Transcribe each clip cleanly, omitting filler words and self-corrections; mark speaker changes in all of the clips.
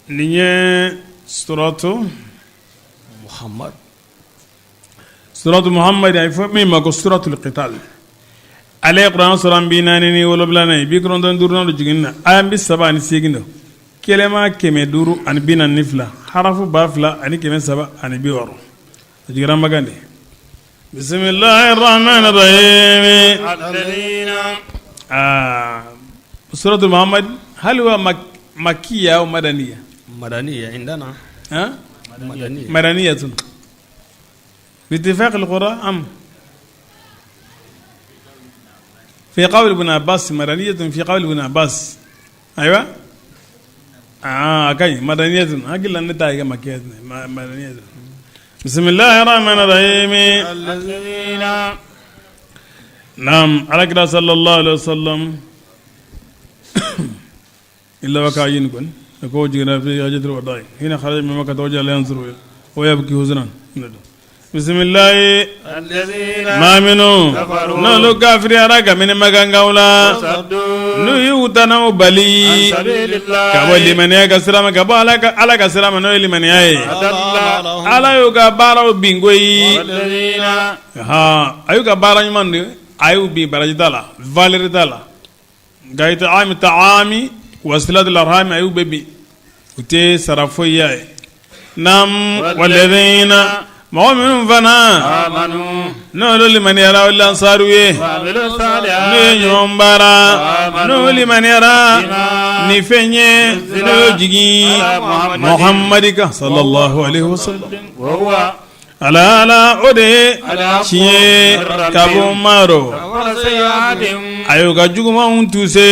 Speaker 1: Nin ye suratu
Speaker 2: Muhammad
Speaker 1: suratu Muhammad a bɛ fɔ min ma ko suratul qital ale ye kuranɛ suran 47nan ye 95nan don jiginni na aya 38 don kelema 542 harafu 2360 a jiginna Makan de bismillahir rahmanir rahim aa suratu Muhammad hal huwa makkiya aw madaniya
Speaker 2: madaniya indana
Speaker 1: ha
Speaker 2: madaniya
Speaker 1: madaniyatun باتفاق القراء أم في قول ابن عباس مدنية في قول ابن عباس أيوة آه كاي مدنية أقول لنا تايجا مكية مدنية بسم الله الرحمن الرحيم
Speaker 3: الذين
Speaker 1: نعم على صلى الله عليه وسلم إلا وكا ينكون ko jiginna في حجة الوداع حين خرج من مكة توجه لا ينظر ويبكي حزنا بسم الله
Speaker 3: الذين
Speaker 1: maa minnu
Speaker 3: كفروا
Speaker 1: n'olu kafiriyara kabini makankaw la
Speaker 3: وصدوا
Speaker 1: n'u y'u tanaw bali
Speaker 3: عن سبيل الله
Speaker 1: ka bɔ limaniya ka sira ma ka bɔ ala ka sira ma n'o ye limaniya ye
Speaker 3: أضل
Speaker 1: ala y'u ka baaraw bin koyi
Speaker 3: والذين
Speaker 1: a y'u ka baara ɲuman de a y'u bin baraji t'a la valeur t'a la nka it'ami ta'ami wa silatul arhami a y'u bɛɛ bin u tɛ sara foyi y'a ye nam walladhina mɔgɔ minnu fana
Speaker 3: آمنوا
Speaker 1: n'olu limaniyara olu lansaru ye
Speaker 3: وعملوا
Speaker 1: n'u ye
Speaker 3: الصالحات
Speaker 1: ɲuman baara n'u limaniyara ni fɛn ye n'o y'o jigin muhammadi kan sallallahu alaihi wasallam
Speaker 3: وهو
Speaker 1: ala ala o de ye tiɲɛ ye ka bɔ ma rɔ
Speaker 3: كفر سيئاتهم
Speaker 1: a y'u ka jugumanw tuse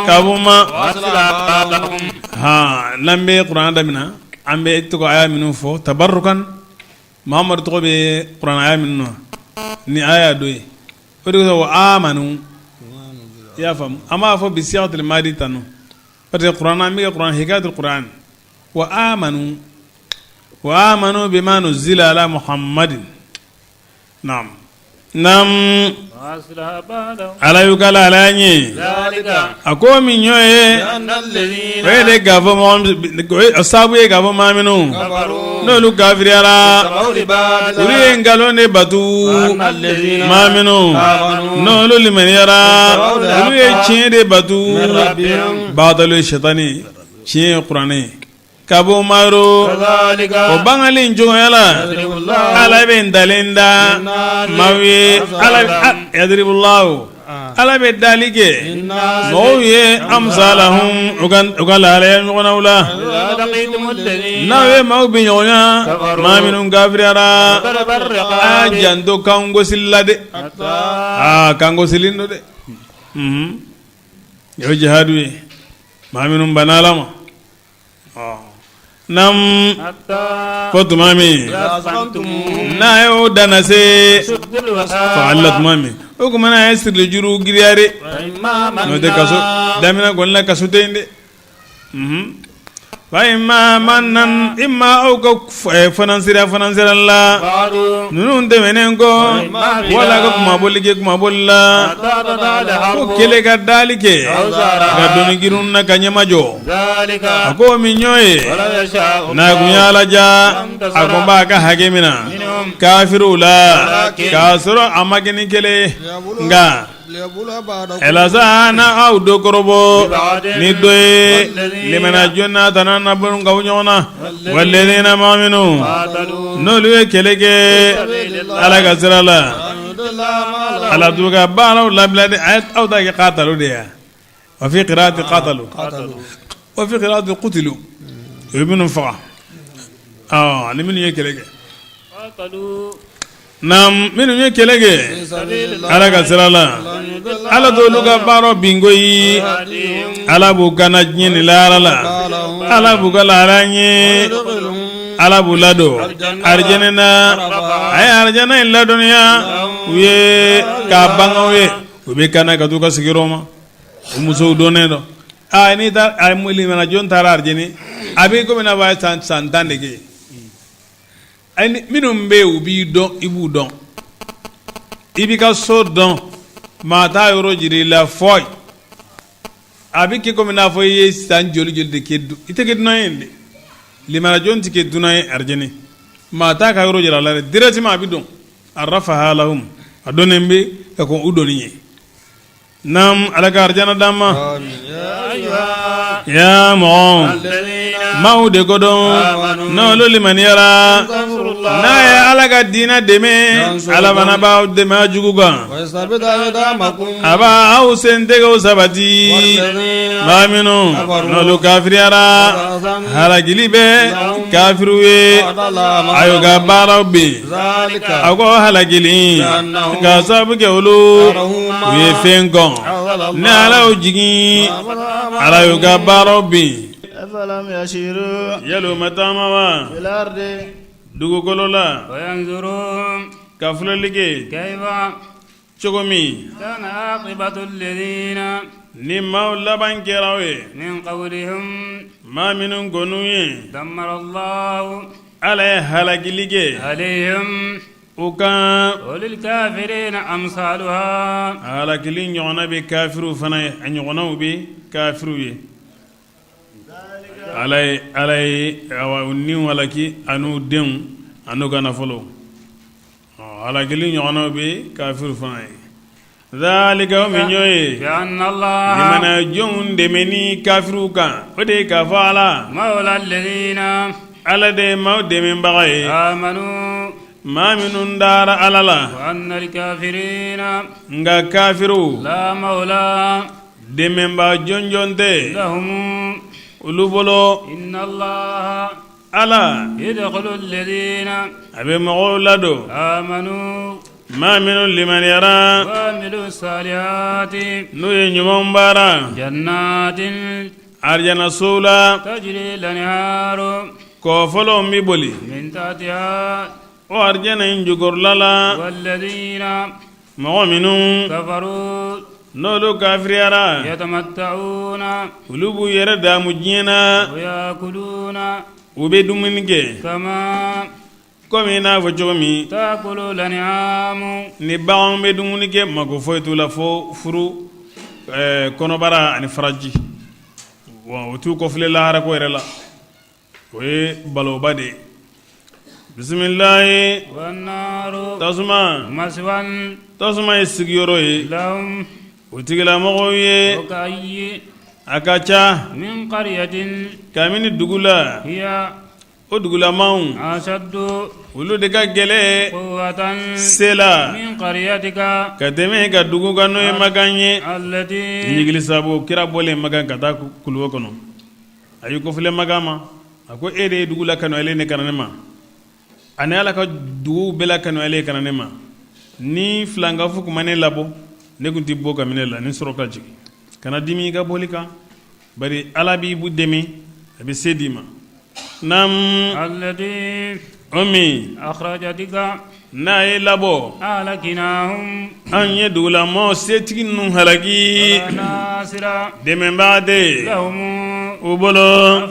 Speaker 1: ka bɔ ma
Speaker 3: وأصلح بالهم
Speaker 1: han n'an bɛ kuranɛ daminɛ an bɛ tɔgɔ aya minnu fɔ tabarukan muhamadu tɔgɔ bɛ kuranɛ aya minnu na ni aya dɔ ye o de kosɔn wa amanu i y'a faamu an b'a fɔ bi siyatul madi tanu parce que kuranɛ an bɛ ka kuranɛ hikayatul kuran wa amanu wa amanu bima nuzila ala muhammadin naam naam
Speaker 3: وأصلح بالهم
Speaker 1: ala y'u ka lahalaya ɲɛ
Speaker 3: ذلك
Speaker 1: a ko min y'o ye
Speaker 3: أن الذين
Speaker 1: o ye de k'a fɔ mɔgɔ o ye sababu ye k'a fɔ maa minnu
Speaker 3: كفروا
Speaker 1: n'olu kafiriyara
Speaker 3: اتبعوا لباطل
Speaker 1: olu ye nkalon de batu
Speaker 3: أن الذين
Speaker 1: maa minnu
Speaker 3: آمنوا
Speaker 1: n'olu limaniyara olu ye tiɲɛ de batu
Speaker 3: من ربهم
Speaker 1: baatalu ye sitani ye tiɲɛ ye kuranɛ ye ka bɔ ma rɔ
Speaker 3: كذلك
Speaker 1: o bangalen cogoya la
Speaker 3: يضرب الله
Speaker 1: ala bɛ ntalen da maaw ye ala yadribullahu ala bɛ dali kɛ mɔgɔw ye amsalahum u ka lahalaya ɲɔgɔnnaw la
Speaker 3: إذا لقيتم الذين
Speaker 1: n'aw ye maaw bin ɲɔgɔnya maa minnu kafiriyara
Speaker 3: ضرب
Speaker 1: a
Speaker 3: الرقاب
Speaker 1: janto kangosili la dɛ
Speaker 3: حتى
Speaker 1: aa kangosili don dɛ o ye jihadu ye maa minnu banna ala ma nam
Speaker 3: حتى
Speaker 1: fo tuma min
Speaker 3: إذا أثخنتموهم
Speaker 1: n'a y'o danna se
Speaker 3: شدوا الوثاق
Speaker 1: fa'ala tuma min o tuma na a ye sirili juru giriya de
Speaker 3: فإما
Speaker 1: n'o tɛ kaso
Speaker 3: منا
Speaker 1: daminɛ kɔni la kaso tɛ yen dɛ fa imma mannan imma aw ka fanansira fanansira la
Speaker 3: بعد
Speaker 1: ninnu tɛmɛnen kɔ wala ka kunmabɔli kɛ kunmabɔli la
Speaker 3: حتى تضع
Speaker 1: ko
Speaker 3: الحرب
Speaker 1: kɛlɛ ka dali kɛ ka doni girin na ka ɲɛmajɔ
Speaker 3: ذلك
Speaker 1: a ko min y'o ye
Speaker 3: ولو يشاء
Speaker 1: n'a kun y'ala ja a kun b'a ka hakɛ minɛ kafiriw la k'a sɔrɔ a ma kɛ ni kɛlɛ ye nka Elasa na aw dɔ kɔrɔbɔ ni dɔ ye limaniya jɔn n'a tana na bɔ ka ɲɔgɔn na walladhina maa minnu n'olu ye kɛlɛ kɛ ala ka sira la ala t'u ka baaraw labila dɛ aw ta kɛ qatalu de ye wa fi qira'ati qatalu wa fi qira'ati qutilu u ye minnu faga ni minnu ye kɛlɛ kɛ Naam minnu ye kɛlɛ kɛ ala ka sira la ala t'olu ka baara bin koyi ala b'u kana diɲɛ ni lahara la ala b'u ka lahara ɲɛ ala b'u ladon arijɛnɛ na a ye arijɛnɛ in ladɔnniya u ye k'a bange u ye u bɛ kana ka t'u ka sigiyɔrɔ ma u musow dɔnnen don aa n'i taara limaniya jɔn taara arijɛnɛ a bɛ komi n'a fɔ a ye san 10 de kɛ minnu bɛ yen u b'i dɔn i b'u dɔn i b'i ka so dɔn maa t'a yɔrɔ jira i la foyi a bɛ kɛ komi n'a fɔ i ye san joli joli de kɛ i tɛ kɛ dunan ye dɛ. Limanajɔn tɛ kɛ dunan ye arijɛnɛ, maa t'a ka yɔrɔ jira a la dɛ, directement a bɛ don. Arafaha lahum, a dɔnnen bɛ ka kɔn u donni ɲɛ. Naam, Ala ka arijana d'an ma. Ya mɔgɔ maaw de ko don n'olu limaniyara, n'a ye Ala ka diinɛ dɛmɛ, Ala fana b'aw dɛmɛ a jugu kan, a b'aw sentɛgɛw sabati. Maa minnu n'olu kafiriyara, halakili bɛ kafiriw ye, a y'u ka baaraw bin. A ko halakili ka sababu kɛ olu u ye fɛn kɔn ni Ala y'o jigin, Ala y'u ka baaraw bin. Yala u ma taama wa dugukolo la ka filɛli kɛ cogo min ni maaw laban kɛra u ye, maa minnu kɔnn'u ɲɛ, Ala ye halakili kɛ u kan. Halakili ɲɔgɔnna bɛ kafiriw fana ye, a ɲɔgɔnnaw bɛ kafiriw ye. Ala ye u niw halaki an'u denw an'u ka nafolo. Halakili ɲɔgɔnnaw bɛ kafiriw fana ye. Zalika, o min y'o ye, limanajɔnw dɛmɛni kafiriw kan, o de ye k'a fɔ Ala Ala de ye maaw dɛmɛbaga ye, maa minnu dara Ala la. Nka kafiriw, dɛmɛbaa jɔnjɔn tɛ olu bolo. Ala a bɛ mɔgɔw ladon, maa minnu limaniyara n'u ye ɲuman baara, arijanasow la kɔfɔlɔw bɛ boli o arijana in jukɔrɔla la. Mɔgɔ minnu n'olu kafiriyara, olu b'u yɛrɛ damu diɲɛ na, u bɛ dumuni kɛ komi i n'a fɔ cogo min ni baganw bɛ dumuni kɛ, mako foyi t'u la fo furu, kɔnɔbara ani faraji. Wa u t'u kɔfilɛ lahara ko yɛrɛ la. O ye baloba de ye. Bisimilayi, tasuma tasuma ye sigiyɔrɔ ye o tigilamɔgɔw ye. A ka ca kabini dugu la, o dugulamaw, olu de ka gɛlɛn se la ka tɛmɛ ka dugu kan, n'o ye Makan ye. Ɲigili sabu kira bɔlen Makan ka taa kuluwo kɔnɔ, a y'i kɔfilɛ Makan ma, a ko e de ye dugu lakanuyalen ne ka na ne ma, ani Ala ka duguw bɛɛ lakanuyalen ka na ne ma. Ni filankafo tun ma ne labɔ, ne tun tɛ bɔ ka minɛ la ni sɔrɔ ka jigin. Kana dimi i ka bɔli kan, bari Ala b'i dɛmɛ, a bɛ se d'i ma. Naam, o min n'a ye labɔ, an ye dugulamɔgɔ setigi ninnu halaki, dɛmɛbaa tɛ u bolo.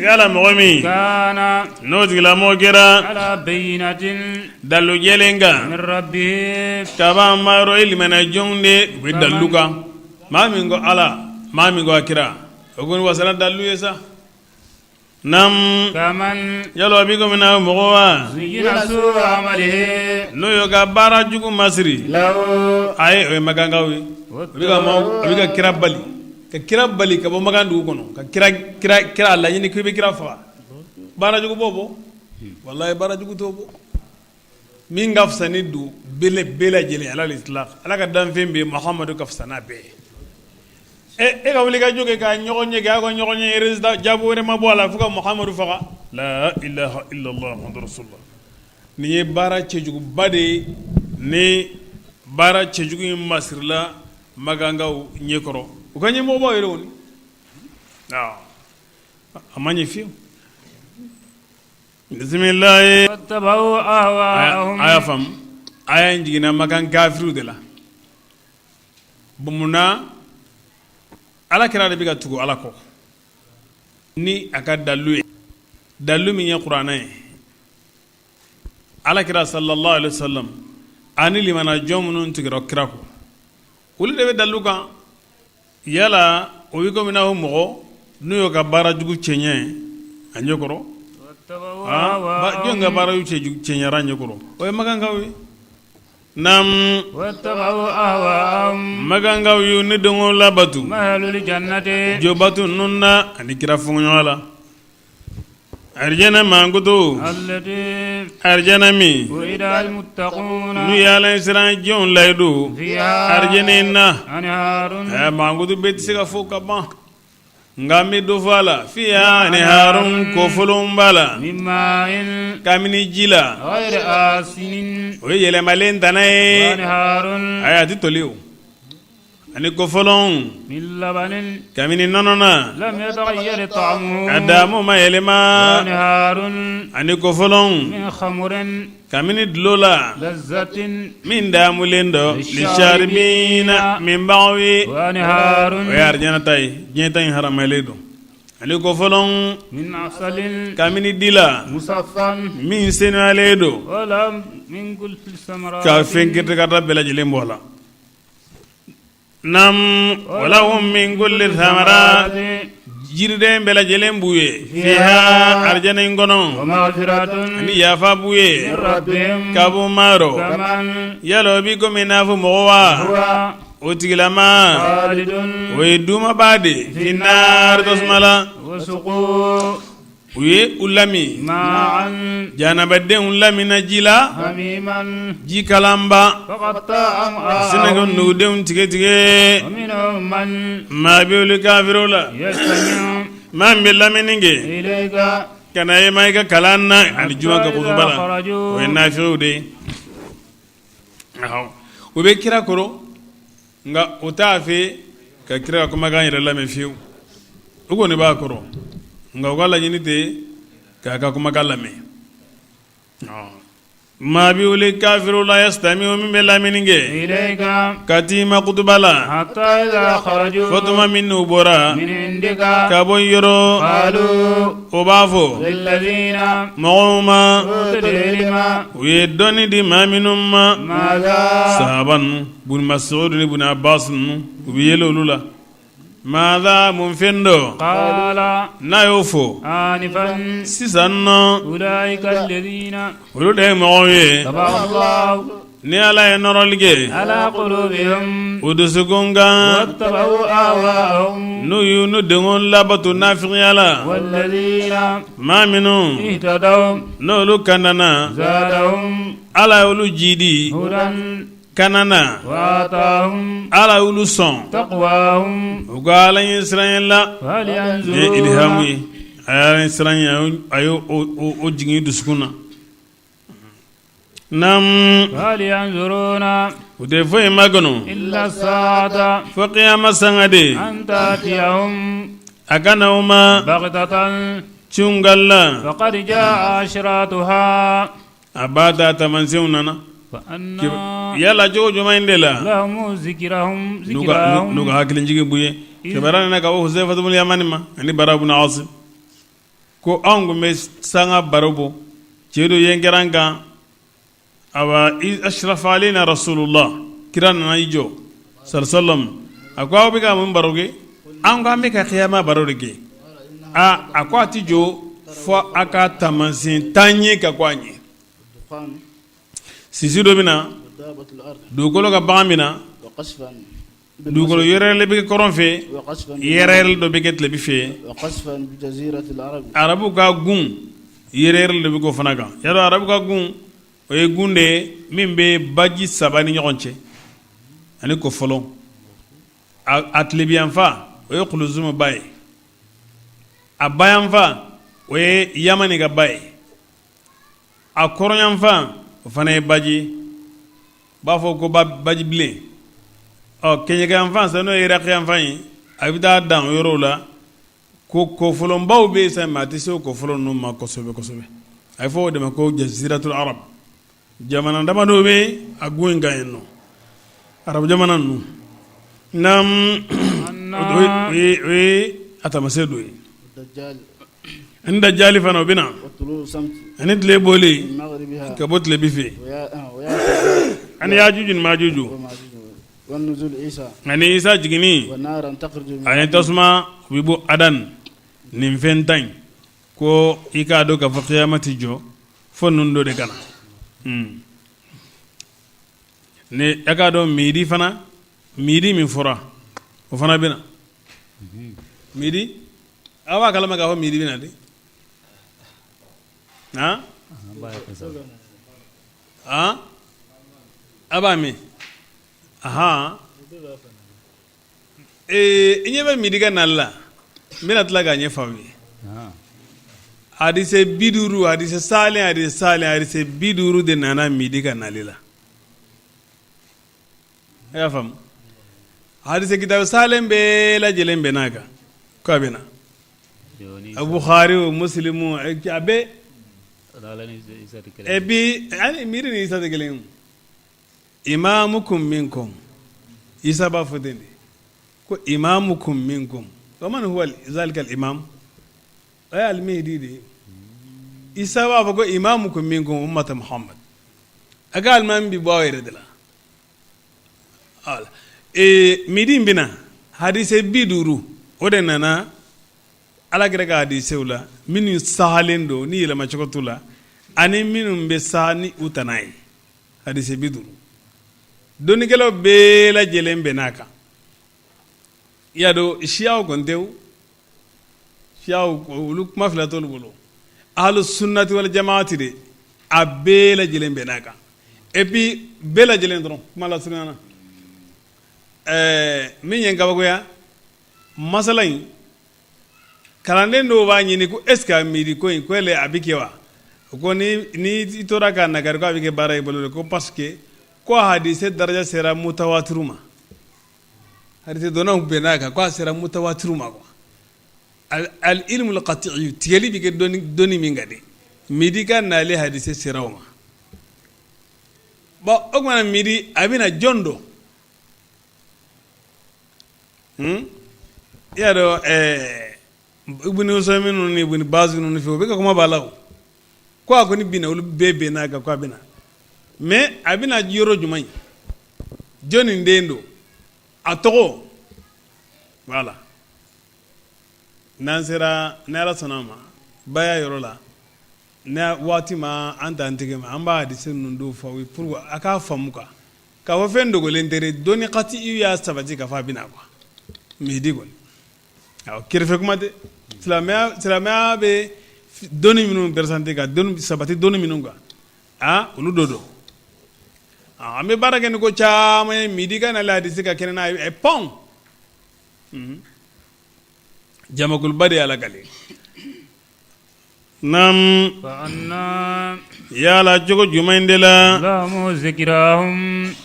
Speaker 1: Yala mɔgɔ min n'o tigilamɔgɔ kɛra dalu jɛlen kan ka bɔ a ma yɔrɔ, ye limaniya jɔnw de u bɛ dalu kan. Maa min ko Ala, maa min ko a kira, o kɔni wasara dalu ye sa. Naam, yala o bɛ komi na mɔgɔ wa n'o y'o ka baara jugu masiri? Ayi, o ye makankaw ye. O bɛ ka kira bali, ka kira bali ka bɔ Makan dugu kɔnɔ, ka kira kira kira laɲini k'i bɛ kira faga. Baara jugu b'o bɔ? Walayi, baara jugu t'o bɔ. Min ka fisa ni du bɛɛ lajɛlen, alal itlaq, Ala ka danfɛn bɛɛ, Muhamadu ka fisa n'a bɛɛ ye. E ka wuli ka jɔ kɛ ka ɲɔgɔn ye kɛ, aw ka ɲɔgɔn ye, résultat jaabi wɛrɛ ma bɔ a la fo ka Muhamadu faga. La ilaha illallah Muhammadu rasulullah. Nin ye baara cɛjuguba de ye. Ni baara cɛjugu in masirila makankaw ɲɛkɔrɔ, u ka ɲɛmɔgɔbaw yɛrɛ kɔni, a ma ɲɛ fiyewu. Bisimilayi, a y'a faamu, aya in jiginna Makan kafiriw de la. Bon, munna Ala kira de bɛ ka tugu Ala kɔ ni a ka dalu ye, dalu min ye kuranɛ ye? Ala kira sallallahu alaihi wasallam ani limana jɔn minnu tugura kira kɔ, olu de bɛ dalu kan. Yala o bɛ komi n'a fɔ mɔgɔ n'u y'o ka baara jugu cɛɲɛ a ɲɛkɔrɔ. Jɔn ka baara y'u cɛɲara a ɲɛkɔrɔ? O ye makankaw ye. Naamu, makankaw y'u ni dɔngɔ labatu jobatu ninnu na ani kira fɔɲɔgɔn la. Arijana mankutu, arijana min n'u ye ala siran jɔnw layidu arijana in na, mankutu bɛɛ tɛ se ka fɔ ka ban, nka n bɛ dɔ fɔ a la. Fiha anharun, kɔfɔlɔn b'a la kabini ji la, o ye yɛlɛmalen tana ye, ayi a tɛ toli o, ani kɔfɔlɔn kabini nɔnɔ na, a damu ma yɛlɛma, ani kɔfɔlɔn kabini dulɔ la min daamulen don lisharibina minbagaw ye. O ye arijana ta ye, diɲɛ ta in haramayalen don. Ani kɔfɔlɔn kabini di la min senuyalen don ka fɛn kirikata bɛɛ lajɛlen bɔ a la. Naam, walahum min kulli thamarat, jiriden bɛɛ lajɛlen b'u ye fiha arijana in kɔnɔ, ani yafa b'u ye ka bɔ ma yɔrɔ. Yala o b'i komi i n'a fɔ mɔgɔ wa? O tigilama o ye duumabaa de fi naari tasuma la. U ye u lamin, jahanabadenw laminna ji la, ji kalanba sinna ka nugudenw tigɛ tigɛ. Maa bɛ olu kafiriw la, maa min bɛ lamɛnni kɛ ka na e ma i ka kalan na ani juma ka kutuba la, o ye nafigiw de ye. U bɛ kira kɔrɔ, nka u t'a fɛ ka kira ka kumakan yɛrɛ lamɛn fiyewu. U kɔni b'a kɔrɔ, nka u ka laɲini tɛ k'a ka kumakan lamɛn. Maa bɛ wele kafiriw la yastamiu, min bɛ lamɛnni kɛ ka t'i ma kutuba la, fo tuma min n'u bɔra ka bɔ yɔrɔ, o b'a fɔ mɔgɔw ma u ye dɔnni di maa minnu ma, sahaba ninnu, Bun Mas'ud ni Bun Abbas ninnu, u bɛ yɛlɛ olu la. Maza mun fɛn dɔ n'a y'o fɔ sisan nɔ, olu de ye mɔgɔw ye ni Ala ye nɔrɔli kɛ u dusukun kan, n'u y'u ni denw labato nafigiya la. Maa minnu n'olu kandana, Ala y'olu jidi kanda na, Ala y'olu sɔn u ka Ala ɲɛsiranya la. Nin ye ilhamu ye, a ye Ala ɲɛsiranya, a y'o jigin dusukun na. Naamu, u tɛ foyi makɔnɔ fo kiyama sanga de a ka na u ma cunkan la. A b'a ta taamasiyɛnw nana yala cogo jumɛn in de la n'u ka hakilijigin b'u ye. Kibaruya nana ka bɔ Huzaifa bun Yamani ma ani Bara bun Azib ko anw tun bɛ sanga baro bɔ, cɛ dɔ yen kɛra an kan, awa ashrafa alayna rasulullah, kira nana i jɔ sallam, a ko aw bɛ ka mun baro kɛ? An ko an bɛ ka kiyama baro de kɛ. Aa, a ko a tɛ jɔ fo a ka taamasiyɛn 10 ye ka kɔn a ɲɛ. Sisi dɔ bɛ na, dugukolo ka bagan bɛ na, dugukolo yɛrɛyɛrɛli bɛ kɛ kɔrɔn fɛ, yɛrɛyɛrɛli dɔ bɛ kɛ tilebin fɛ, arabu ka gun yɛrɛyɛrɛli dɔ bɛ k'o fana kan. Y'a dɔn arabu ka gun, o ye gun de ye min bɛ baji saba ni ɲɔgɔn cɛ ani kɔfɔlɔ. A tilebinyanfan, o ye Kuluzumu ba ye, a bayanfan, o ye Yamani ka ba ye, a kɔrɔnyanfan, o fana ye baji, b'a fɔ ko baji bilen. Ɔ kɛɲɛkayanfan sa, n'o ye Irakiyanfan ye, a bɛ taa dan o yɔrɔw la ko kɔfɔlɔnbaw bɛ yen sa, mais a tɛ se o kɔfɔlɔn ninnu ma kosɛbɛ kosɛbɛ. A bɛ fɔ o de ma ko jaziratul arab. Jamana damadɔ bɛ a gun in kan yen nɔ, arabu jamana ninnu na, o ye a taamasiyɛn dɔ ye. Ani dajali fana, o bɛ na, ani tile bɔlen ka bɔ tilebin fɛ, ani yajuju ni majuju, ani Isa jiginni, ani tasuma u bɛ bɔ Adan. Nin fɛn 10 in. Ko i k'a dɔn k'a fɔ kiyama tɛ jɔ fo ninnu dɔ de ka na. Ni a k'a dɔn midi fana, midi min fɔra, o fana bɛ na. Midi, aw b'a kalama k'a fɔ midi bɛ na de. Han, han, a b'a mɛn. Ahan, ee, i ɲɛ bɛ midi ka nali la, n bɛna tila k'a ɲɛfɔ aw ye. Hadise 50, hadise salen, hadise salen, hadise 50 de nana midi ka nali la. A y'a faamu, hadise kitabu salen bɛɛ lajɛlen bɛnn'a kan k'a bɛ na. Bukhari o, Muslimu, a bɛɛ. Et puis ani midi ni Isa tɛ kelen ye. Imamukum minkum, Isa b'a fɔ ten de ko imamukum minkum. Wa man huwa zalika al imam? O ye al-Mehdi de ye. Isa b'a fɔ ko imamukum minkum, ummata Muhammad, a ka alimami bi bɔ aw yɛrɛ de la. Voilà. Ee, midi in bɛna, hadise 50 o de nana Ala kira ka hadisew la, minnu sahalen don ni yɛlɛmacogo t'u la, ani minnu bɛ sa ni u tana ye. Hadise 50, dɔnnikɛlaw bɛɛ lajɛlen bɛnn'a kan. I y'a dɔn, siyaw kɔni tɛ, siyaw olu kuma fila t'olu bolo. Ahlu sunnati wal jamaati de, a bɛɛ lajɛlen bɛnn'a kan. Et puis bɛɛ lajɛlen dɔrɔn, kuma lasurunya na, ɛɛ, min ye n kabakoya, masala in kalanden dɔw b'a ɲini ko est ce que a midi ko in ko ele a bɛ kɛ wa? Ko ni ni i tora k'a nagari ko a bɛ kɛ baara i bolo de, ko parce que ko hadise daraja sera mutawatiru ma, hadise dɔnnaw bɛnn'a kan ko a sera mutawatiru ma quoi. Al ilmu al qat'i, tigɛli bɛ kɛ dɔnni dɔnni min kan de, midi ka nale hadise sera o ma. Bon, o tuma na midi a bɛna jɔn dɔn? I y'a dɔn, Ibn Usaymin ninnu ni Ibn Baz ninnu fɛ, u bɛ ka kuma b'a la o, ko a kɔni bɛna, olu bɛɛ bɛnn'a kan ko a bɛna, mais a bɛna yɔrɔ jumɛn, jɔnni den don, a tɔgɔ? Voilà, n'an sera, ni Ala sɔnna a ma, baya yɔrɔ la, ne waati ma an ta an tɛgɛ ma, an b'a hadise ninnu dɔw fɔ aw ye pour a k'a faamu quoi, k'a fɔ fɛn dogolen tɛ dɛ. Dɔnni kati i y'a sabati k'a fɔ a bɛna quoi, midi kɔni, awɔ, kɛrɛfɛ kuma tɛ. Silamɛya bɛ dɔnni minnu présenter ka dɔnni sabati, dɔnni minnu kan, aa, olu dɔ don. An bɛ baara kɛ ni ko caman ye. Midi ka nali hadisi ka kɛnɛ n'a ye pɔn, jamakuluba de y'a lakale. Naamu, yala cogo jumɛn de la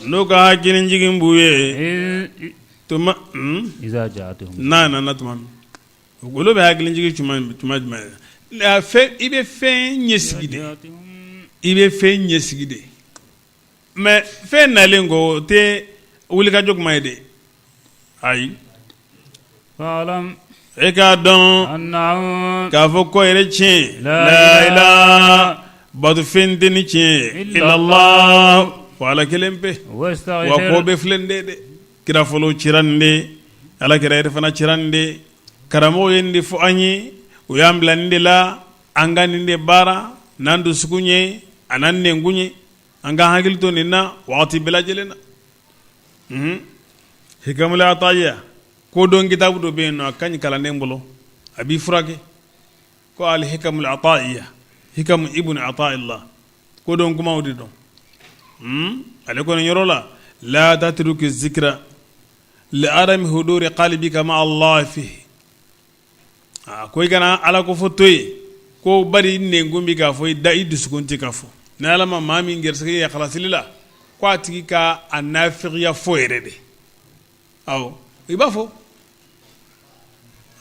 Speaker 1: n'u ka hakili jigin b'u ye tuma n'a nana tuma min, olu bɛ hakili jigin tuma jumɛn? Fɛn i bɛ fɛn ɲɛsigi de, i bɛ fɛn ɲɛsigi de, mais fɛn nalen kɔ, o tɛ wulikajɔ kuma ye dɛ, ayi. E k'a dɔn k'a fɔ ko yɛrɛ tiɲɛ, la ilaha, bato fɛn tɛ ni tiɲɛ ye, illallah, fo Ala kelen pe. Wa ko bɛɛ filɛ nin de dɛ, kira fɔlɔw cira nin de, Ala kira yɛrɛ fana cira nin de, karamɔgɔw ye nin de fɔ an ye, u y'an bila nin de la, an ka nin de baara n'an dusukun ye, a n'an nɛnkun ye. An ka hakili to nin na waati bɛɛ lajɛlen na. Hikamul ataiya, kodɔn kitabu dɔ bɛ yen nɔ, a ka ɲi kalanden bolo, a b'i furakɛ, ko al hikamul ataiya, hikamu ibn ataillah, kodɔn kumaw de don. Ale kɔni yɔrɔ la, la tatruki zikra li adami huduri qalbika ma Allah fihi. A ko i kana Ala ko fɔ to yen ko bari i nɛnkun bɛ k'a fɔ, i da, i dusukun tɛ k'a fɔ. Ni Ala ma maa min gɛrɛsɛgɛ ye kalasili la, ko a tigi ka a nafigiya fɔ yɛrɛ de, awɔ, i b'a fɔ.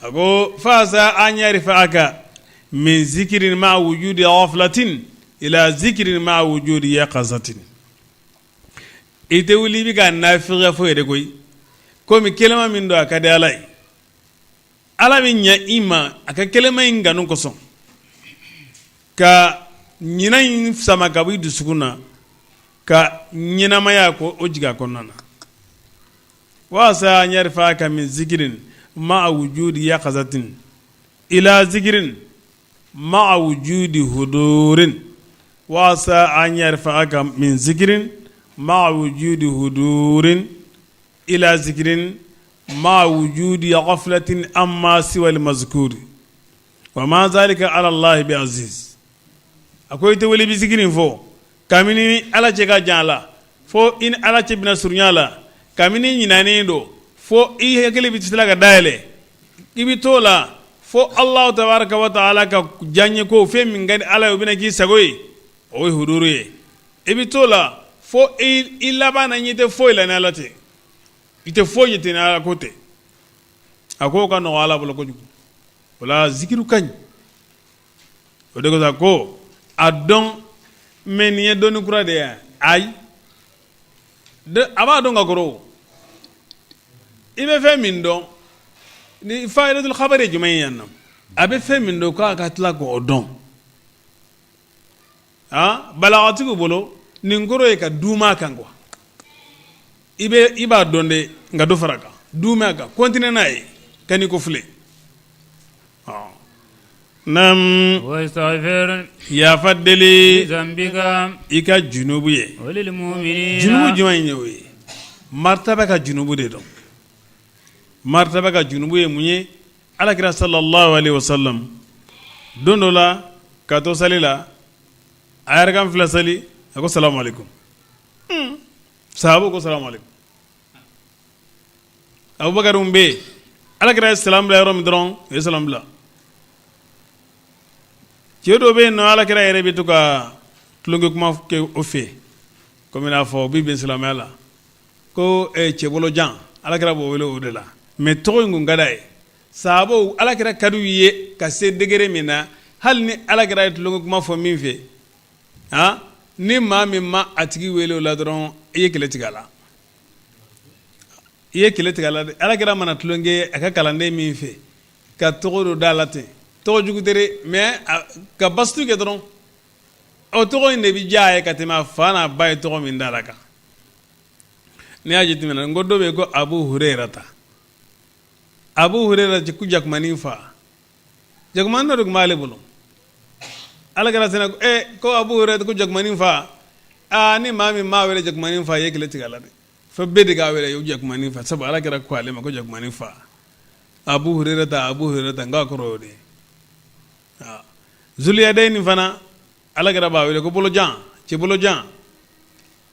Speaker 1: A ko fa asa an yarfa'aka min zikirin ma wujudi ghaflatin ila zikirin ma wujudi yaqazatin. I tɛ wuli i bɛ ka nafigiya fɔ yɛrɛ koyi, komi kelema min don, a ka di Ala ye, Ala bɛ ɲɛ i ma a ka kelema in kanu kosɔn, ka ɲinɛ in sama ka bɔ i dusukun na, ka ɲɛnamaya ko o jigin a kɔnɔna na. Wa asa an yarfa'aka min zikirin ma wujudi yaqazatin ila zikirin. ma'a wujudi hudurin wa asa an yarfa'aka min zikirin ma'a wujudi hudurin ila zikirin ma'a wujudi ghaflatin amma siwa al-mazkuri wa ma zalika ala Allah bi aziz. A ko i tɛ wele i bɛ zikirin fɔ kabini ala cɛ ka jan la, fo i ni ala cɛ bɛna surunya la, kabini ɲinanen don, fo i hakili bɛ tila ka dayɛlɛ, i bɛ t'o la fo Alahu tabaraka wa taala ka diyaɲɛ ko fɛn min ka di ala ye, o bɛna k'i sago ye, o ye huduru ye. I bɛ t'o la fo i laban na, ɲɛ tɛ foyi la ni ala tɛ, i tɛ foyi jate ni ala ko tɛ. A ko ka nɔgɔ ala bolo kojugu. O la zikiru ka ɲi. O de kosɔn ko a dɔn mɛ nin ye dɔnni kura de ye. Ayi, a b'a dɔn ka kɔrɔ. I bɛ fɛn min dɔn ni fa'idatul khabari ye jumɛn ye yan nɔ? A bɛ fɛn min dɔn k'a ka tila k'o dɔn. Aa, balagatigiw bolo nin kɔrɔ ye ka duuma a kan quoi. I bɛ i b'a dɔn de, nka dɔ fara a kan, duuma a kan, continuer n'a ye ka n'i ko filɛ. Naam, yafa deli i ka junubu ye. Junubu jumɛn ye? O ye martaba ka junubu de dɔn. Martaba ka junubu ye mun ye? Alakira sallallahu alaihi wasallam don dɔ la ka to sali la, a ye arakan fila sali, a ko salamu alaikum. Sahabu ko salamu alaikum. Abubakar bɛ yen, alakira ye salam bila yɔrɔ min dɔrɔn, u ye salam bila. Cɛ dɔ bɛ yen nɔ, alakira yɛrɛ bɛ to ka tulonkɛ kuma kɛ o fɛ, komi n'a fɔ o bɛ bɛn silamɛya la ko cɛbolojan, alakira b'o wele o de la. Mais tɔgɔ in kun ka d'a ye. Sahabaw, alakira ka d'u ye ka se degré min na, hali ni alakira ye tulonkɛ kuma fɔ min fɛ, ni maa min ma a tigi wele o la dɔrɔn, i ye kɛlɛ tigɛ a la, i ye kɛlɛ tigɛ a la. Alakira mana tulonkɛ a ka kalanden min fɛ ka tɔgɔ dɔ da la ten, tɔgɔ jugu tɛ dɛ, mais ka basitu kɛ dɔrɔn, o tɔgɔ in de bɛ diya a ye ka tɛmɛ a fa n'a ba ye tɔgɔ min da la kan. N'i y'a jateminɛ, n ko dɔ bɛ yen ko Abu Hurerata. Abu Hurera ko jakumanin fa, jakumanin dɔ de tun b'ale bolo. Alakira sina ko Abu Hurera ko jakumanin fa. Aa, ni maa min m'a wele jakumanin fa, i ye kɛlɛ tigɛ a la dɛ. Fo bɛɛ de k'a wele o jakumanin fa, sabu alakira ko ale ma ko jakumanin fa. Abu Hurerata, Abu Hurerata, n k'a kɔrɔ y'o de ye. Zuliyadɛni fana, alakira b'a wele ko bolojan, cɛ bolojan.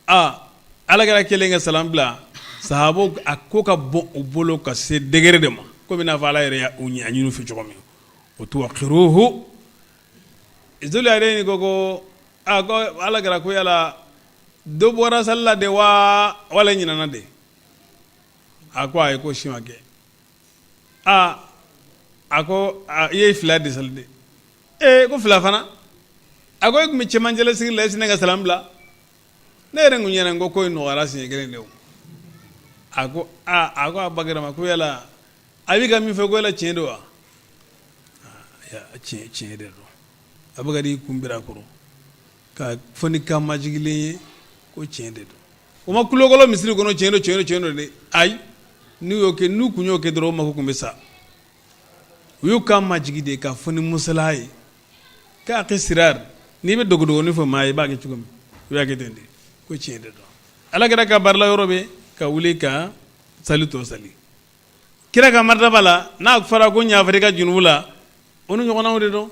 Speaker 1: Aa, alakira kɛlen ka salam bila, sahabaw a ko ka bon u bolo ka se degré de ma, komi n'a fɔ ala yɛrɛ y'a ɲini u fɛ cogo min o tuwakiruhu. Zuliyadɛni ko a ko alakira ko yala dɔ bɔra sali la de wa, wala ɲinana de? A ko ayi, ko si ma kɛ. Aa, a ko i ye fila de sali de. Ee, ko fila fana? A ko e tun bɛ cɛmancɛla sigi la, e sina ka salam bila. Ne yɛrɛ kun ɲɛna ko ko in nɔgɔyara siɲɛ kelen de o. A ko aa, a ko Abubakar ma ko yala a b'i ka min fɔ, ko yala tiɲɛ don wa? Tiɲɛ tiɲɛ de don. Abubakar y'i kun biri a kɔrɔ ka fɔ ni kan majigilen ye ko tiɲɛ de don. O ma kulokolo misiri kɔnɔ tiɲɛ don, tiɲɛ don, tiɲɛ don dɛ. Ayi, n'u y'o kɛ, n'u kun y'o kɛ dɔrɔn, o mako kun bɛ sa. U y'u kan majigi de ka fɔ ni musalaha ye k'a kɛ sirar. N'i bɛ dogodogonin fɔ maa ye, i b'a kɛ cogo min, i b'a kɛ ten de, ko tiɲɛ de don. Alakira ka barila yɔrɔ bɛ ka wuli ka sali tɔ sali. Kira ka martaba la, n'a fɔra ko yafara i ka junubu la, o ni ɲɔgɔnnaw de don.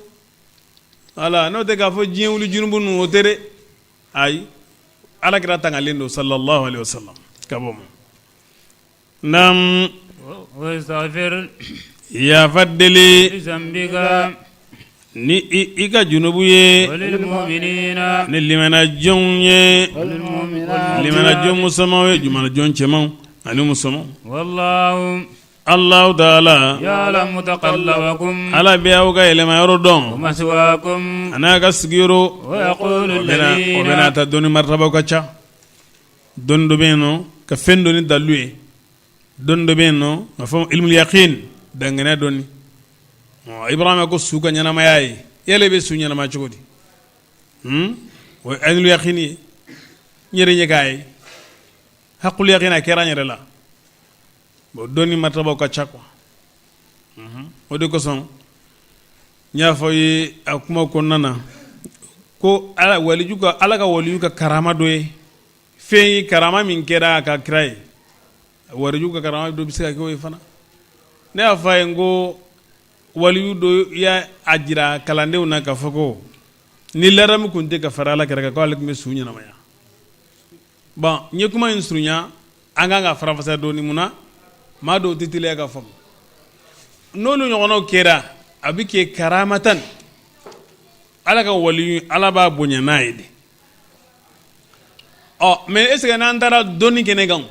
Speaker 1: Wala n'o tɛ k'a fɔ diɲɛ wuli junubu ninnu, o tɛ dɛ. Ayi, alakira tangalen don sallallahu alaihi wasallam ka bɔ ma. Naam, yafa deli ni i ka junubu ye ni limanajɔnw ye, limanajɔn musomanw ye, limanajɔn cɛmanw ani musomanw. Allahu taala Ala bɛ aw ka yɛlɛma yɔrɔ dɔn a n'a ka sigiyɔrɔ. O bɛna ta dɔnni martabaw ka ca. Dɔnni dɔ bɛ yen nɔ ka fɛn dɔn ni dalu ye, dɔnni dɔ bɛ yen nɔ ka fɔ ilmul yaqin, danganiya dɔnni. Ibrahima ko su ka ɲɛnamaya ye, yala i bɛ su ɲɛnama cogo di? O ye aynul yaqin ye, n yɛrɛ ɲɛ k'a ye, haqqul yaqin, a kɛra n yɛrɛ la. Bon, dɔnni martabaw ka ca quoi. O de kosɔn N y'a fɔ ye a kuma kɔnɔna na ko ala waliju ka ala ka waliju ka karama dɔ ye fɛn ye karama min kɛra a ka kira ye waliju ka karama dɔ bɛ se ka kɛ o ye fana. Ne y'a fɔ a ye n ko waliyu dɔ y'a jira kalandenw na k'a fɔ ko ni ladamu tun tɛ ka fara ala kira kan k'ale tun bɛ su ɲɛnamaya. Bon, n ye kuma in surunya, an kan ka faranfasiya dɔɔni. Mun na maa dɔw tɛ teliya ka faamu? N'olu ɲɔgɔnnaw kɛra, a bɛ kɛ karamatan. Ala ka waliyu, ala b'a bonya n'a ye de. Ɔ mais est ce que n'an taara dɔnni kɛnɛ kan,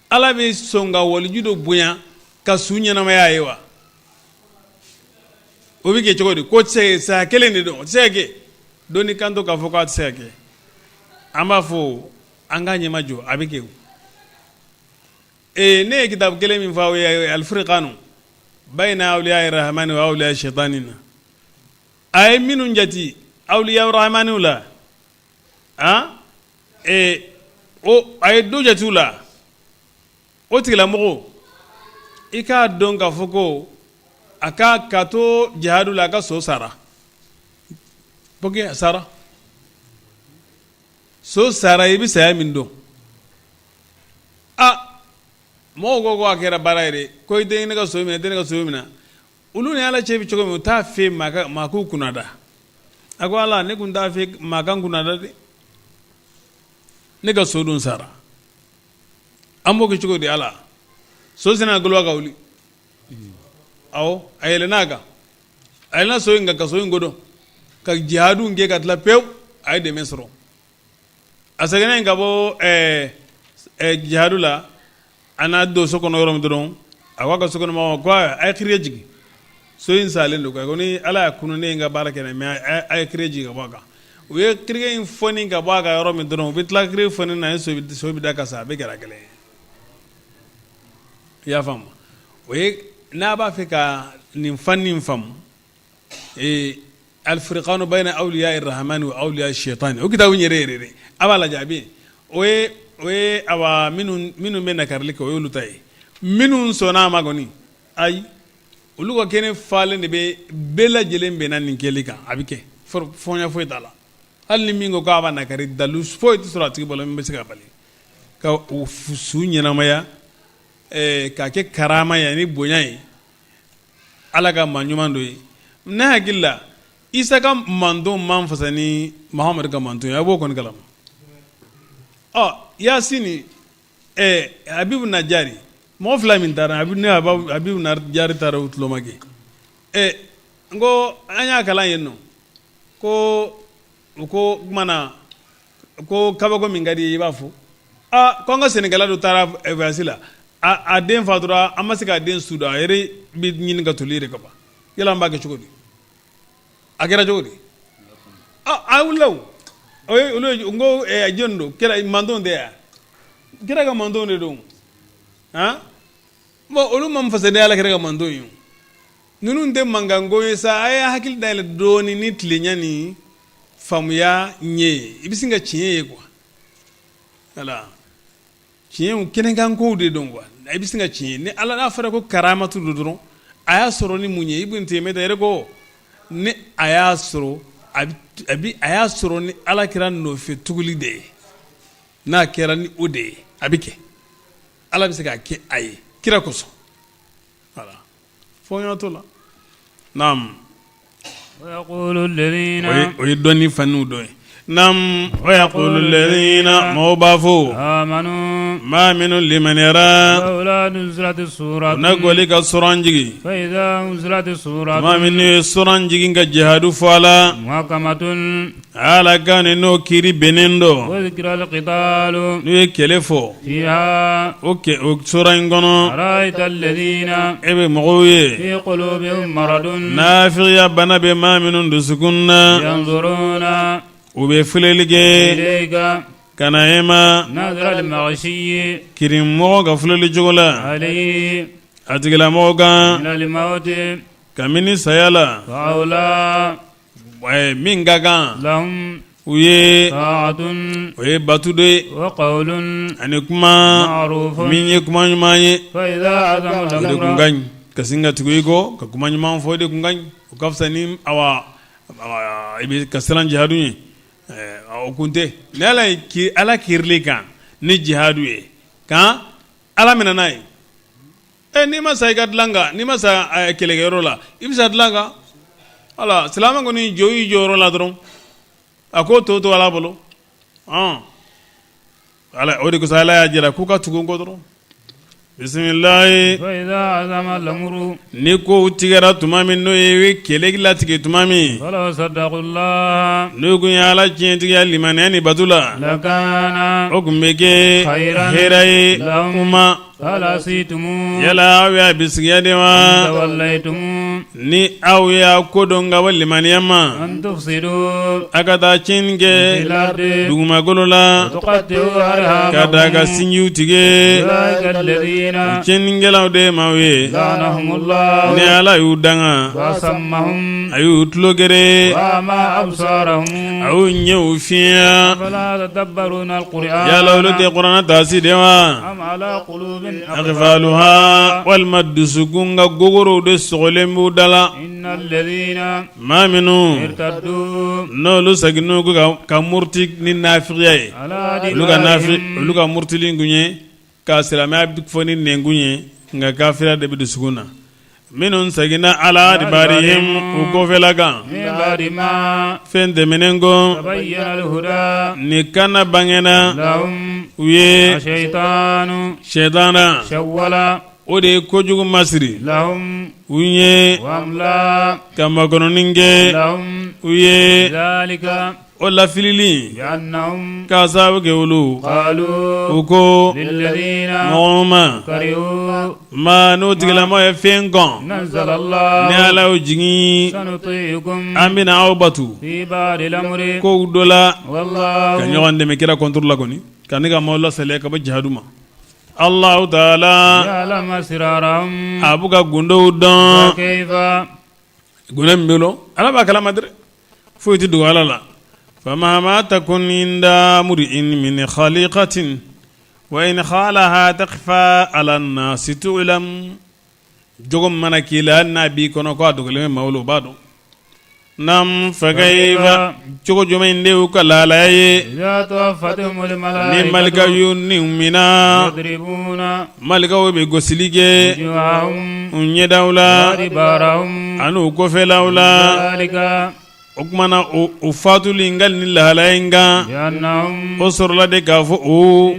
Speaker 1: ala bɛ sɔn ka waliju dɔ bonya ka su ɲɛnamaya ye wa? O bɛ kɛ cogo di? Ko tɛ se, saya kelen de don, o tɛ se ka kɛ. Dɔnni kan to k'a fɔ k'a tɛ se ka kɛ, an b'a fɔ an k'a ɲɛmajɔ, a bɛ kɛ. Ee, ne ye kitabu kelen min fɔ aw ye, Alfurqanu bayna awliya rahmani wa awliya shaitani na, a ye minnu jate awliya rahmaniw la, han, ee, o a ye dɔ jate u la. O tigilamɔgɔ, i k'a dɔn k'a fɔ ko a ka to jihadu la, a ka so sara, a sara, so sara. I bɛ saya min dɔn, a mɔgɔw ko a kɛra baara yɛrɛ ko i tɛ ne ka so minɛ, i tɛ ne ka so minɛ. Olu ni ala cɛ bɛ cogo min, u t'a fɛ maa k'u kunnada. A ko ala, ne tun t'a fɛ maa ka n kunnada dɛ, ne ka so dun sara, an b'o kɛ cogo di? Ala so sina golo ka wuli. Awɔ, a yɛlɛn'a kan, a yɛlɛnna so in kan ka so in godon ka jihadu kɛ ka tila pewu. A ye dɛmɛ sɔrɔ. A seginna yen ka bɔ jihadu la, a n'a don so kɔnɔ yɔrɔ min dɔrɔn, a ko a ka so kɔnɔ mɔgɔw ma ko a ye kiri jigin, so in salen don. Ko ni ala y'a kunun, ne ye n ka baara kɛ, mais a ye kiri jigin ka bɔ a kan. U ye kiri in fɔni ka bɔ a kan yɔrɔ min dɔrɔn, u bɛ tila kiri fɔni na, so bɛ da ka sa, a bɛ kɛra kelen ye. I y'a faamu? O ye n'a b'a fɛ ka nin fanni faamu, ee, Alfurqanu bayna awliya rahmani wa awliya shaitani, o kitabu yɛrɛ yɛrɛ de, a b'a lajɛ, a bɛ yen. O ye awa, minnu bɛ nakarili kɛ, o y'olu ta ye. Minnu sɔnna a ma kɔni, ayi, olu ka kɛnɛ falen de bɛ bɛɛ lajɛlen bɛnna nin kɛli kan. A bɛ kɛ, fɔnya foyi t'a la. Hali ni min ko k'a b'a nakari, dalu foyi tɛ sɔrɔ a tigi bolo min bɛ se ka bali ka u su ɲɛnamaya k'a kɛ karama ye ani bonya ye ala ka maa ɲuman dɔ ye. Ne hakili la, Isa ka manton man fisa ni Mahamadu ka manton ye, a b'o kɔni kalama. Ɔ Yasini, Habibu Najari, mɔgɔ fila min taara, ne Habibu Najari taara u tulomajɛ. N ko an y'a kalan yen nɔ ko u ko o tuma na ko kabako min ka di i b'a fɔ aa, ko an ka sɛnɛkɛla dɔ taara voyage la, a den fatura, an ma se k'a den su don, a yɛrɛ bɛ ɲini ka toli yɛrɛ ka ban. Yala an b'a kɛ cogo di? A kɛra cogo di? A wulila o, o ye olu ye. N ko jɔn don? Kira mantonw tɛ yan? Kira ka mantonw de don. Han, bon, olu ma fisa ni ala kira ka manton ye. Ninnu tɛ mankanko ye sa. A ye hakili dayɛlɛ dɔɔni ni tilenya ni faamuya ɲɛ ye, i bɛ sin ka tiɲɛ ye quoi. Wala tiɲɛ kɛnɛkankow de don quoi. I bɛ sin ka tiɲɛ ye. Ni ala n'a fɔra ko karamatu don dɔrɔn, a y'a sɔrɔ ni mun ye? Ibn Taymiyyah yɛrɛ ko ni a y'a sɔrɔ, a bɛ a y'a sɔrɔ ni ala kira nɔfɛ tuguli de ye. N'a kɛra ni o de ye, a bɛ kɛ, ala bɛ se k'a kɛ a ye kira kosɔn. Wala fɔɲɔ t'o la. Naam, o ye dɔnni faniw dɔ ye. Naam, wa yaqulu alladhina, mɔgɔw b'a fɔ maa minnu limaniyara n'a gɔli ka suran jigin, maa minnu ye suran jigin ka jihadu fɔ a la, ala kan ni n'o kiri bɛnnen don, n'u ye kɛlɛ fɔ o sura in kɔnɔ, e bɛ mɔgɔw ye nafigiya bana bɛ maa minnu dusukun na, u bɛ filɛli kɛ ka na e ma kirinmɔgɔ ka filɛli cogo la a tigilamɔgɔ kan kabini saya la. Min ka kan u ye, o ye bato de ye ani kuma min ye kuma ɲuman ye, o de kun ka ɲi. Ka sin ka tugu i kɔ ka kuma ɲuman fɔ o de kun ka ɲi, o ka fisa ni awa i bɛ ka siran jihadu ɲɛ. O kun tɛ ni Ala ye, Ala kiirili kan ni jihadu ye kan Ala minɛ n'a ye. Ɛ n'i ma sa i ka dilan kan, n'i ma sa kɛlɛkɛyɔrɔ la, i bɛ sa dilan kan. Wala silamɛ kɔni jɔ i jɔyɔrɔ la dɔrɔn, a ko to to Ala bolo. Ala o de kosɔn Ala y'a jira k'u ka tugu n kɔ dɔrɔn. Bisimilayi ni kow tigɛra tuma min, n'o ye kɛlɛ latigɛ tuma min, n'u kun ye Ala tiɲɛtigiya limaniya ni bato la, o tun bɛ kɛ hɛrɛ ye u ma. Yala aw y'a bisigiya de wa, ni aw y'a ko dɔn ka bɔ limaniya ma, a ka taa tiɲɛni kɛ dugumakolo la, ka taa ka sinjiw tigɛ? Tiɲɛnikɛlaw de ye maaw ye ni Ala y'u danga, a y'u tulo geren, a y'u ɲɛw finya. Yala olu tɛ kuranɛ taasi de wa? Aqfaluha, walima dusukun ka gogorow de sɔgɔlen b'u da la. Maa minnu n'olu seginn'u kɔ ka muruti ni nafigiya ye, olu ka murutili kun ye ka silamɛya fɔ ni nɛnkun ye, nka kafiriya de bɛ dusukun na. Minnu seginna ala adbarihim, u kɔfɛla kan, fɛn tɛmɛnen kɔ ni kana bangena u ye, sɛtana o de ye kojugu masiri u ye ka makɔnɔni kɛ u ye. O lafilili k'a sababu kɛ olu u ko mɔgɔw ma, maa n'o tigilama ye fɛn kɔn ni Ala y'o jigin, an bɛna aw batu kow dɔ la, ka ɲɔgɔn dɛmɛ kira contre la kɔni, ka ne ka maaw lasaliya ka bɔ jihadu ma. Allahu taala a b'u ka gundow dɔn. Gundo min bɛ Ala b'a kalama dɛ, foyi tɛ dogo Ala la. Famahama takun inda mri'in min khaliqatin wa in khalaha takhfa ala nasi tu'lam. Jogo min mana k'i la, hali n'a b'i kɔnɔ ko a dogolen bɛ maaw la, o b'a dɔn. Nam fakayfa, cogo jumɛn de y'u ka lahalaya ye ni malikaw y'u niw mina? Malikaw bɛ gosili kɛ u ɲɛdaw la ani u kɔfɛlaw la. O tuma na o fatuli nka ni lahalaya in kan, o sɔrɔla de k'a fɔ u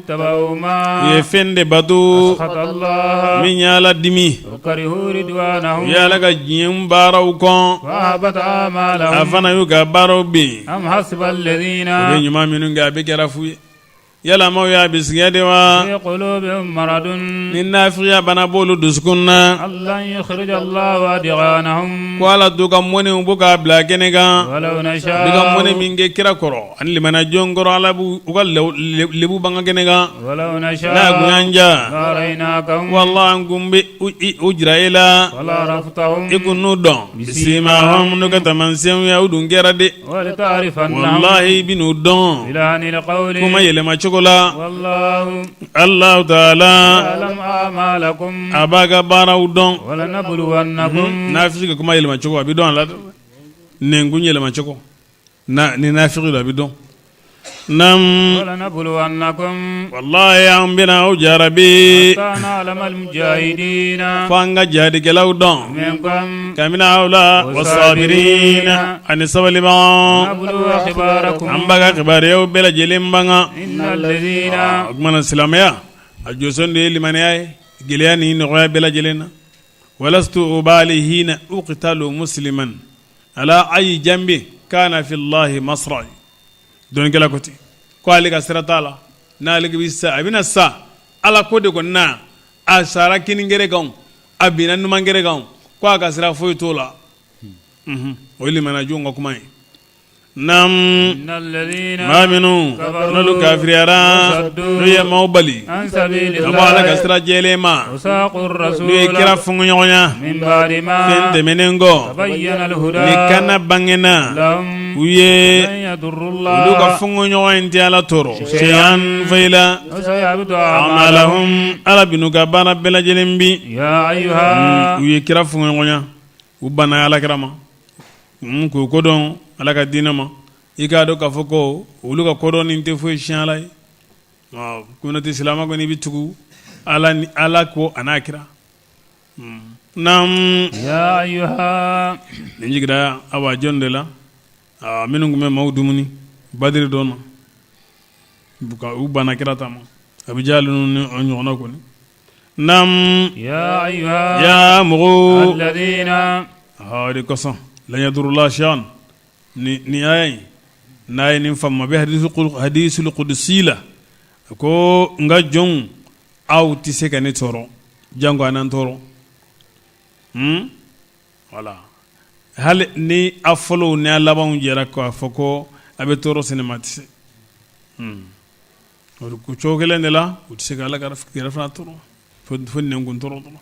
Speaker 1: ye fɛn de bato min ye Ala dimi, u ye Ala ka diɲɛ baaraw kɔn, a fana y'u ka baaraw bin. U bɛ ɲuman minnu kɛ, a bɛɛ kɛra fu ye. Yala maaw y'a bisigiya de wa, ni nafigiya bana b'olu dusukun na, ko Ala t'u ka mɔnɛw bɔ k'a bila kɛnɛ kan? U ka mɔnɛ min kɛ kira kɔrɔ ani limaniyajɔn kɔrɔ, Ala b'u ka lebu banga kɛnɛ kan. N'a kun y'an diya, walahi an kun bɛ u jira e la, i kun n'u dɔn bisimahum, n'u ka taamasiyɛnw ye. U dun kɛra de. Walahi i bɛn'u dɔn kuma yɛlɛma cogo la. Allahu taala a b'a ka baaraw dɔn. Nafigi ka kuma yɛlɛma cogo, a bɛ dɔn a la. Nɛnkun yɛlɛma cogo ni nafigi don, a bɛ dɔn. Nam walahi an bɛna aw jarabi fo an ka jihadikɛlaw dɔn kabini aw la, wasabirina, ani sabalibagaw. An b'a ka kibaruyaw bɛɛ lajɛlen banga. O tuma na silamɛya a jɔsen de ye limaniya ye gɛlɛya ni nɔgɔya bɛɛ lajɛlen na. Walastu ubali hina uqtalu musliman ala ayi janbi kana fillahi masra'i. Dɔnnikɛla ko ten ko ale ka sira t'a la, n'ale bɛ sa, a bɛna sa Ala ko de kɔni na. A sara kinigɛrɛ kan, a binna numangɛrɛ kan, ko a ka sira foyi t'o la. O ye limaniyajɔnw ka kuma ye. Naamu maa minnu n'olu kafiriyara n'u ye maaw bali ka bɔ Ala ka sira jɛlen ma n'u ye kira fɔnkɔɲɔgɔnya fɛn tɛmɛnen kɔ ni kana bangena u ye olu ka fɔnkɔɲɔgɔn in tɛ Ala tɔɔrɔ shay'an foyi la a'malahum Ala bɛn'u ka baara bɛɛ lajɛlen bin u ye kira fɔnkɔɲɔgɔnya u banna Ala kira ma k'u kɔ don Ala ka diinɛ ma i k'a dɔn k'a fɔ ko olu ka kɔdɔn tɛ foyi siɲɛ Ala ye communauté silamɛ kɔni i bɛ tugu Ala ni Ala ko a n'a kira naamu nin jiginra awa jɔn de la minnu tun bɛ maaw dumuni Badiri don na u banna kira ta ma Abu Jahali ni ɲɔgɔnna kɔni naamu ya mɔgɔw de kosɔn lan yadurulaha shay'an ni aya in n'a ye nin faamu a bɛ hadisul kudusi la a ko n ka jɔnw aw tɛ se ka ne tɔɔrɔ janko a na n tɔɔrɔ wala hali ni a fɔlɔw ni a labanw jɛra k'a fɔ ko a bɛ tɔɔrɔ se ne ma a tɛ se. O cogo kelen de la u tɛ se ka Ala yɛrɛ fana tɔɔrɔ fo nɛnkun tɔɔrɔ dɔrɔn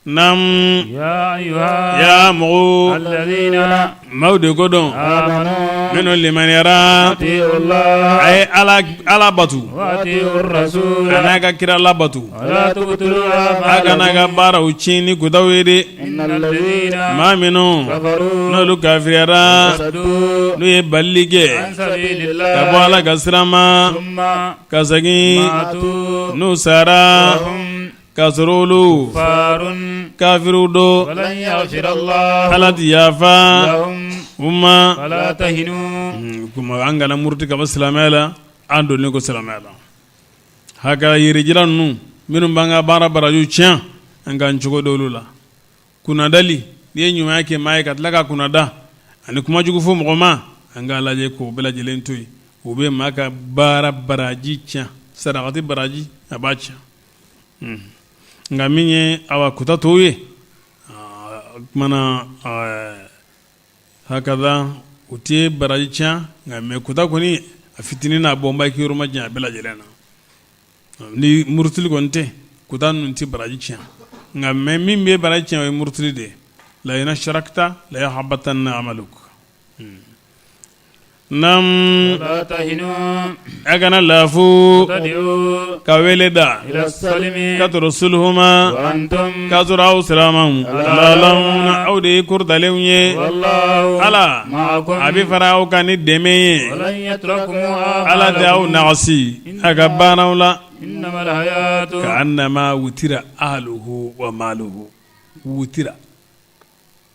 Speaker 1: naamu ya mɔgɔw maaw de ko dɔn minnu limaniyara a ye Ala batu a n'a ka kira labatu a kana a ka baaraw tiɲɛ ni kutaw ye dɛ maa minnu n'olu kafiriyara n'u ye balili kɛ ka bɔ Ala ka sira ma ka segin n'u sara k'a sɔrɔ olu kafiriw don Ala tɛ yafa u ma an kana muruti ka bɔ silamɛya la an donnen kɔ silamɛya la haka yɛrɛjira ninnu minnu b'an ka baara barajiw tiɲɛ an k'an cogo don olu la kunnadali n'i ye ɲumanya kɛ maa ye ka tila ka kunnada ani kuma jugu fɔ mɔgɔ ma an k'a lajɛ k'o bɛɛ lajɛlen to yen o bɛ maa ka baara baraji tiɲɛ sarakati baraji a b'a tiɲɛ nka min ye awa kuta tɔw ye o kumana hakaza u tɛ baraji tiɲɛ nka mɛ kuta kɔni a fitinin n'a bɔnba k'i yɔrɔ majanya a bɛɛ lajɛlen na ni murutili kɔni tɛ kuta ninnu tɛ baraji tiɲɛ nka mɛ min bɛ baraji tiɲɛ o ye murutili de ye la in ashrakta la yahbatanna amaluk Naamu a kana lafu ka wele da ka tɔrɔ sulhu ma k'a sɔrɔ aw silamɛw aw de ye kɔrɔtalenw ye ala a bɛ fara aw kan ni dɛmɛ ye ala tɛ aw nagasi a ka baaraw la ka annama wutira ahluhu wa maluhu wutira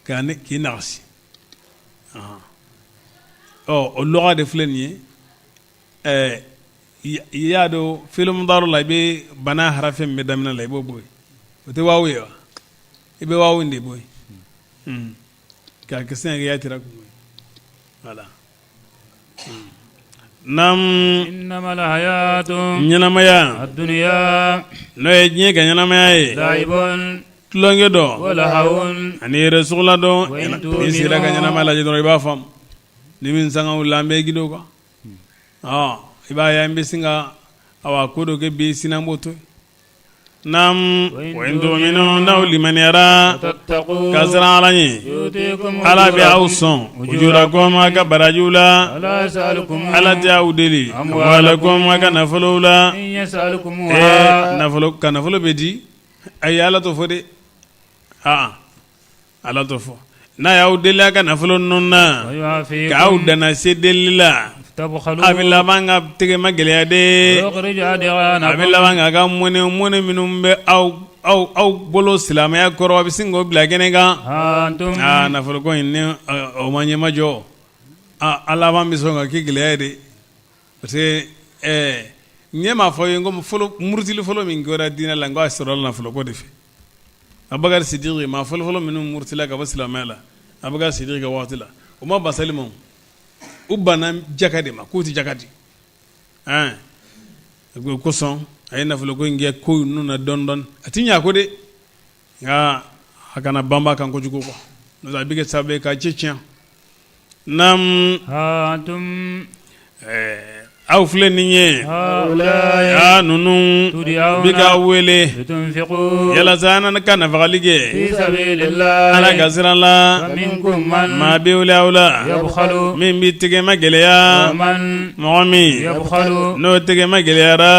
Speaker 1: k'i nagasi ɔ o lɔga de filɛ nin ye ɛɛ i y'a dɔn fi'il mudari la i bɛ bana harafi min bɛ daminɛ la i b'o bɔ yen o tɛ waawu ye wa i bɛ waawu in de bɔ yen k'a kɛ sin kɛ yatira kun ye voilà naamu ɲɛnamaya n'o ye diɲɛ ka ɲɛnamaya ye tulonkɛ dɔ ani yɛrɛ sogola dɔn n'i sigira ka ɲɛnamaya lajɛ dɔrɔn i b'a faamu ni min sanga wulila an bɛ gindo kan i b'a ye an bɛ sin ka awa ko dɔ kɛ bi sini an b'o to yen wa in tuminu n'aw limaniyara ka siran ala ɲɛ ala bɛ aw sɔn ujurakum a ka barajiw la ala tɛ aw deli amwalakum a ka nafolow la nafolo ka nafolo bɛ di ayi ala t'o fɔ dɛ aa ala t'o fɔ n'a y'aw deli a ka nafolo ninnu na k'aw dana se deli la a bɛ laban ka tɛgɛ magɛlɛya de a bɛ laban k'a ka mɔnɛ mɔnɛ minnu bɛ aw aw aw bolo silamɛya kɔrɔ a bɛ sin k'o bila kɛnɛ kan aa nafolo ko in ni o ma ɲɛmajɔ a laban bɛ sɔn ka kɛ gɛlɛya ye dɛ parce que ɲɛ m'a fɔ ye ko fɔlɔ murutili fɔlɔ min kɛra diinɛ la n k'a sɔrɔla nafolo ko de fɛ Abubakar Sidiki maa fɔlɔfɔlɔ minnu murutila ka bɔ silamɛya la Abubakar Sidiki ka waati la u ma ban sali ma u banna jaka de ma k'u tɛ jaka di ɛn o kosɔn a ye nafolo ko in kɛ ko ninnu na dɔɔnin dɔɔnin a tɛ ɲɛ ko de nka a kana banba kan kojugu quoi n'o tɛ a bɛ kɛ sababu ye ka ci tiɲɛ. Naamu
Speaker 3: ها أنتم
Speaker 1: aw filɛ nin ye aa ninnu bɛ ka wele yalasa an ka nafagali kɛ ala ka sira la maa bɛ wele aw la min bɛ tɛgɛ magɛlɛya mɔgɔ min n'o tɛgɛ magɛlɛyara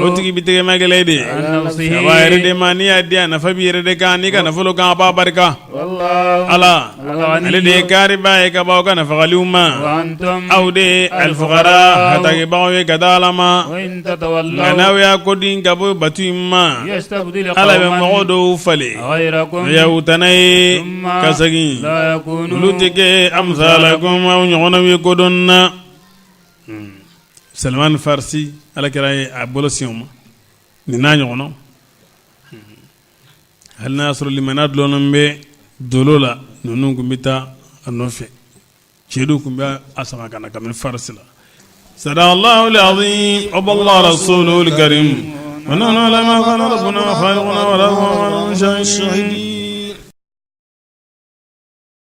Speaker 1: o tigi bɛ tɛgɛ magɛlɛya de a yɛrɛ de ma n'i y'a di a nafa b'i yɛrɛ de kan n'i ka nafolo kan a b'a barika ala ale de ye kaaribaa ye ka bɔ aw ka nafagaliw ma aw de ye alifukara hatakibagaw ye ka da ala ma nka n'aw y'a kɔdon ka bɔ bato in ma ala bɛ mɔgɔ dɔw falen o y'aw tana ye ka segin olu tɛ kɛ amsalakum aw ɲɔgɔnnaw ye kodɔn na Salimani Farisi ala kira ye a bolo sin o ma nin n'a ɲɔgɔnnaw hali n'a y'a sɔrɔ limaniya dulonnen bɛ dolo la ninnu tun bɛ taa a nɔfɛ seyidu tun bɛ a sama ka na kabini farisi la sadaqallahu al-azim wa ballaga rasulul karim wa nahnu ala ma qala rabbuna wa khaliquna wa